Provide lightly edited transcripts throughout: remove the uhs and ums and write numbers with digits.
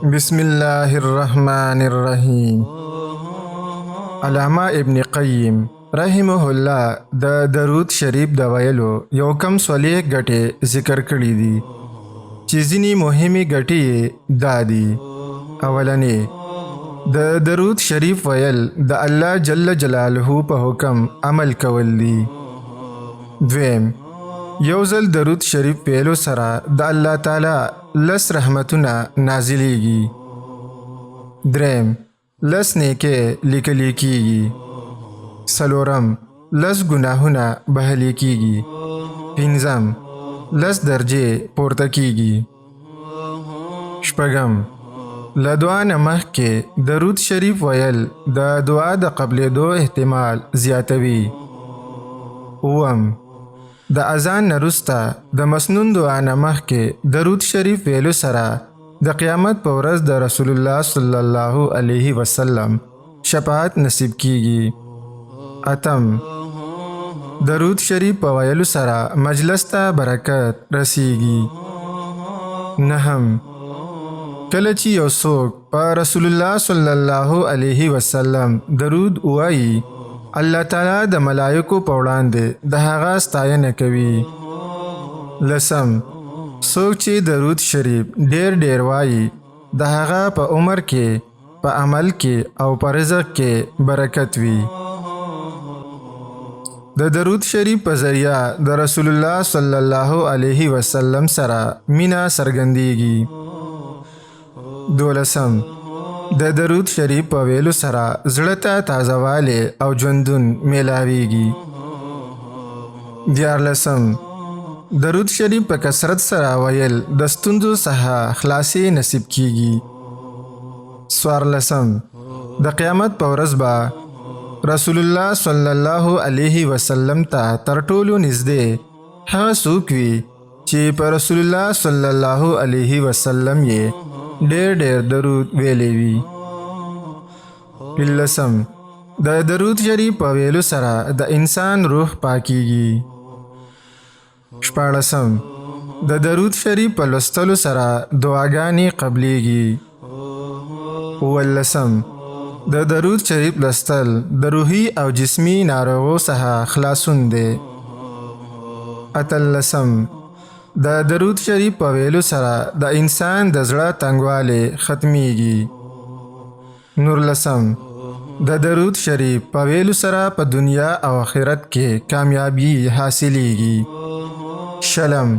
بسم الله الرحمن الرحیم. علامه ابن قیم رحمه الله د درود شریف د ویلو یو کم 40 ګټې ذکر کړې دي، چې ځینې مهمې ګټې یې دا دي. اولنې، د درود شریف ویل د الله جل جلاله په حکم عمل کول دي. دویم، یو ځل درود شریف ویلو سره د الله تعالی 10 رحمتونه نازلیږي. دریم، 10 نیکې لیکل کیږي. څلورم، 10 ګناهونه بهلې کیږي. پنځم، 10 درجې پورته کیږي. شپږم، له دعا نه مخکې درود شریف ویل د دعا د قبلېدو احتمال زیاتوي. اووم، د اذان نه وروسته د مسنون دعا نه مخکې درود شریف ویلو سره د قیامت په ورځ د رسول الله صلی الله علیه وسلم شفاعت نصیب کیږي. اتم، درود شریف په ویلو سره مجلس ته برکت رسیږي. نهم، کله چې یو څوک په رسول الله صلی الله علیه وسلم درود ووایي، الله تعالی د ملایکو په وړاندې د هغه ستاینه کوي. لسم، څوک چې درود شریف ډیر ډیر وایي، د هغه په عمر کې، په عمل کې او په رزق کې برکت وي. د درود شریف په ذریعه د رسول الله صلی الله علیه وسلم سره مینه څرګندیږي. دولسم، د درود شریف په ویلو سره زړه ته تازهوالی او ژوندون میلاویږي. دیارلسم، درود شریف په کثرت سره ویل د ستونزو څخه خلاصي نصیب کیږي. څوارلسم، د قیامت په ورځ به رسول الله صلی الله علیه وسلم ته تر ټولو نږدې هغه څوک وي چې په رسول الله صلی الله علیه وسلم یې ډېر ډېر درود ویلی وي. پنځلسم، د درود شریف په ویلو سره د انسان روح پاکیږي. شپاړسم، د درود شریف په لوستلو سره دعاګانې قبلیږي. اوولسم، د درود شریف لوستل د روحي او جسمي ناروغو څخه خلاصون دی. اتلسم، د درود شریف په ویلو سره د انسان د زړه تنګوالی ختمیږي. نولسم، د درود شریف په ویلو سره په دنیا او آخرت کې کامیابی حاصلیږي. شلم،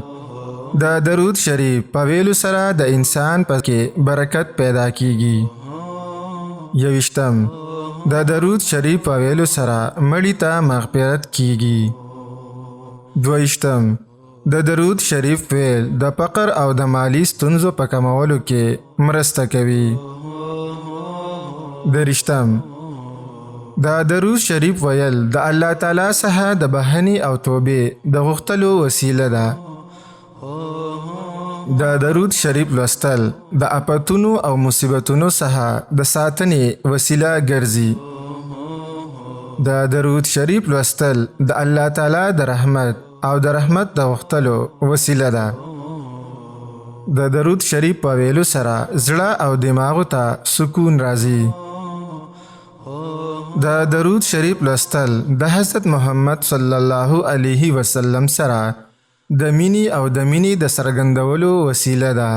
د درود شریف په ویلو سره د انسان په کې برکت پیدا کیږي. یوویشتم، د درود شریف په ویلو سره مړي ته مغفرت کیږي. دویشتم، د درود شریف ویل د فقر او د مالي ستونزو په کمولو کې مرسته کوي. درویشتم، د درود شریف ویل د الله تعالی څخه د بخښنې او توبې د غوښتلو وسیله ده. د درود شریف لوستل د آفتونو او مصیبتونو څخه د ساتنې وسیله ګرځي. د درود شریف لوستل د الله تعالی د رحمت او د رحمت د غوښتلو وسیله ده. د درود شریف په ویلو سره زړه او دماغ ته سکون راځي. د درود شریف لوستل د حضرت محمد صلی الله علیه وسلم سره د مینې او د مینې د څرګندولو وسیله ده.